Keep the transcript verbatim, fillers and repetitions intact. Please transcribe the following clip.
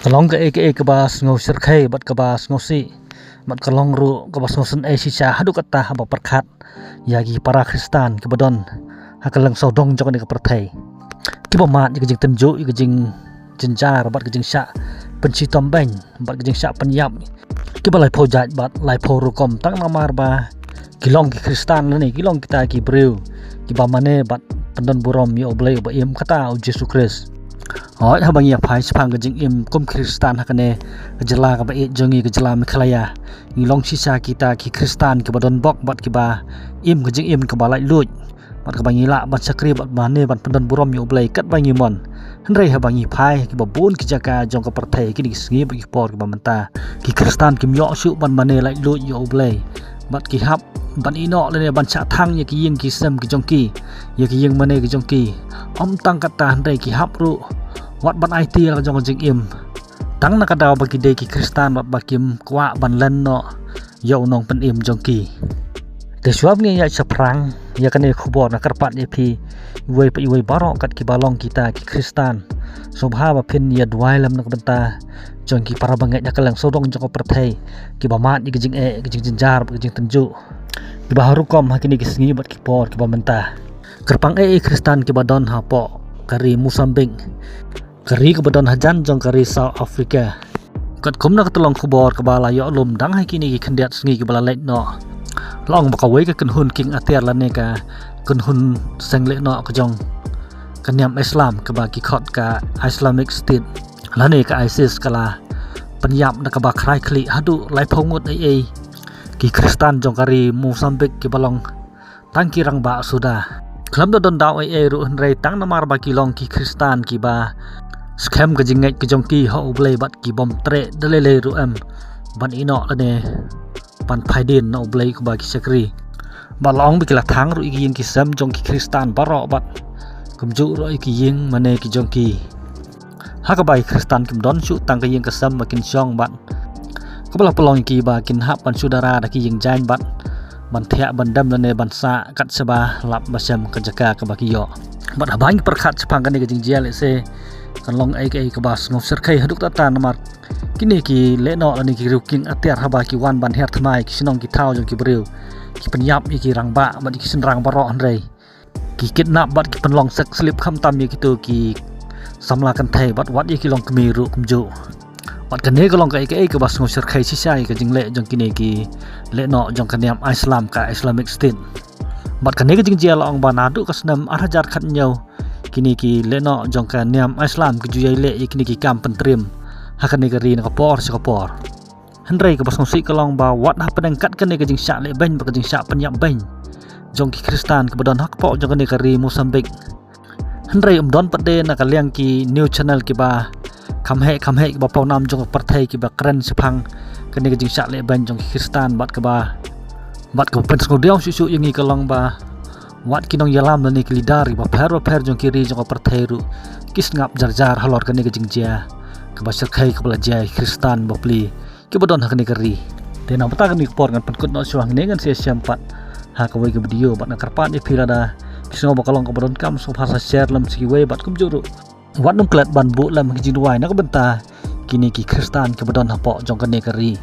Ka long kaei kaei kaba sngewsyrkhei bad kaba sngewsih, bad ka long ruh kaba sngewsynei shisha haduh katta haba pyrkhat ïa ki para Khristan kiba don ha ka lyngsawdong jong kane ka pyrthei, kiba mad ïa ka jingtynjuh, ïa ka jingjynjar bad ka jingshah pynshitom beiñ bad ka jingshah pynïap, kiba laiphew jait bad laiphew rukom, tang namar ba ki long ki Khristan lane ki long kita ki briew kiba mane bad pyndon burom ïa U Blei uba im, kata U Jisu Khrist. Hooid, haba ngi ïa phai shaphang ka jingim kum Khristan ha kane ka jylla kaba ïeit jong ngi, ka jylla Meghalaya, ngi long shisha kita ki Khristan kiba don bok bad kiba im ka jingim kaba laitluid bad kaba ngi lah ban shakri bad mane ban pyndon burom ïa U Blei katba ngi mon. Hynrei haba ngi phai kiba bun ki jaka jong ka pyrthei kine ki sngi bad ki por kiba mynta, ki Khristan kim ïoh shuh ban mane laitluid ïa U Blei bad ki hap ban ïehnoh lane ban shah thang ïa ki ïing ki sem ki jong ki, ïa ki ïing mane ki jong ki. Ym tang katta, hynrei ki hap ruh wat ban aiti la ka jong ka jingim, tang na ka daw ba ki dei ki Khristan bad ba kim kwah ban len noh ïa u nongpynim jong ki. Te shuwa ban ïaid shaphrang ïa kane ka khubor, nga kyrpad ïa phi iwei pa iwei baroh kat kiba long kita ki Khristan, sngewbha ba phin ïa duwai lem na ka bynta jong ki para bangeit ha ka lyngsawdong jong ka pyrthei, kiba mad ïa ka jingeh, ka jingjynjar bad ka jingtynjuh, kiba ha rukom ha kine ki sngi bad ki por kiba mynta. Kyrpang ei ei Khristan kiba don hapoh ka ri Mozambique, ka ri kaba don hajan jong ka ri South Africa. Katkum na ka tyllong khubor kaba la ïoh lum dang ha kine ki khyndiat sngi kiba la leit noh, la ong ba kawei ka kynhun kieng atiar lane ka kynhun seng leh noh ka jong ka niam Islam kaba ki khot ka Islamic State lane ka ISIS ka la pynïap da kaba khrai khlieh haduh laiphew ngut ei ei ki Khristan jong ka ri Mozambique kiba long tang ki rangbah suda. Khlem da don daw ei ei ruh, hynrei tang namar ba ki long ki Khristan kiba skhem ka jingngeit ka jong ki ha U Blei bad ki bym treh da lei lei ruh em ban ïehnoh lane ban phaidien na U Blei uba ki shakri. Bad la ong ba ki la thang ruh ïa ki ïing ki sem jong ki Khristan baroh bad kumjuh ruh ïa ki ïing mane ki jong ki. Ha kaba ki Khristan kim don shuh tang ka ïing ka sem ba kin shong bad kaba la pynlong ïa ki ba kin hap ban shu dara da ki ïing jaiñ bad ban thiah ban dem lane ban sah kat shaba lap ba shem ka jaka kaba ki ïoh. Bad haba ngi pyrkhat shaphang kane ka jingjia, lehse kan long ei kaei kaba sngewsyrkhei haduh katta namar kine ki leh noh lane ki riew kieng atiar haba ki wan ban hiar thymmai ki shnong ki thaw jong ki briew, ki pynïap ïa ki rangbah bad ïa ki shynrang baroh, hynrei ki kidnap bad ki pynlong sex slave khamtam ïa kito ki samla kynthei bad wat ïa ki longkmie ruh kumjuh. Bad kane ka long kaei kaei kaba sngewsyrkhei shisha ïa ka jingleh jong kine ki leh noh jong ka niam Islam, ka Islamic State. Bad kane ka jingjia la ong ba naduh ka snem ar hajar khathynñiew kine ki leh noh jong ka niam Islam ki ju ïai leh ïa kine ki kam pyntriem ha kane ka ri na ka por sha ka por. Hynrei kaba sngewsih ka long ba wat hapdeng kat kane ka jingshah leh beiñ bad ka jingshah pynïap beiñ jong ki Khristan kaba don hapoh jong kane ka ri Mozambique, hynrei ym don pat de na ka liang ki news channel kiba kham heh kham heh kiba pawnam jong ka pyrthei kiba kren shaphang kane ka jingshah leh beiñ jong ki Khristan bad kaba, bad kaba pynsngewdiaw shuh shuh ïa ngi ka long ba wat ki nongïalam lane ki leader kiba pher ba pher jong ki ri jong ka pyrthei ruh ki sngap jar jar halor kane ka jingjia kaba syrkhei kaba la jia ïa ki Khristan bapli kiba don ha kane ka ri. Te na ka bynta kane ka por ngan pynkut noh shuwa hangne, ngan sa ïashem pat ha kawei ka video bad nga kyrpad ïa phi lada phi sngew ba ka long kaba donkam sngewbha sa share lem sha kiwei bad kumjuh ruh wat nym klet ban buh lem ha ki jingduwai na ka bynta kine ki Khristan kiba don hapoh jong kane ka ri.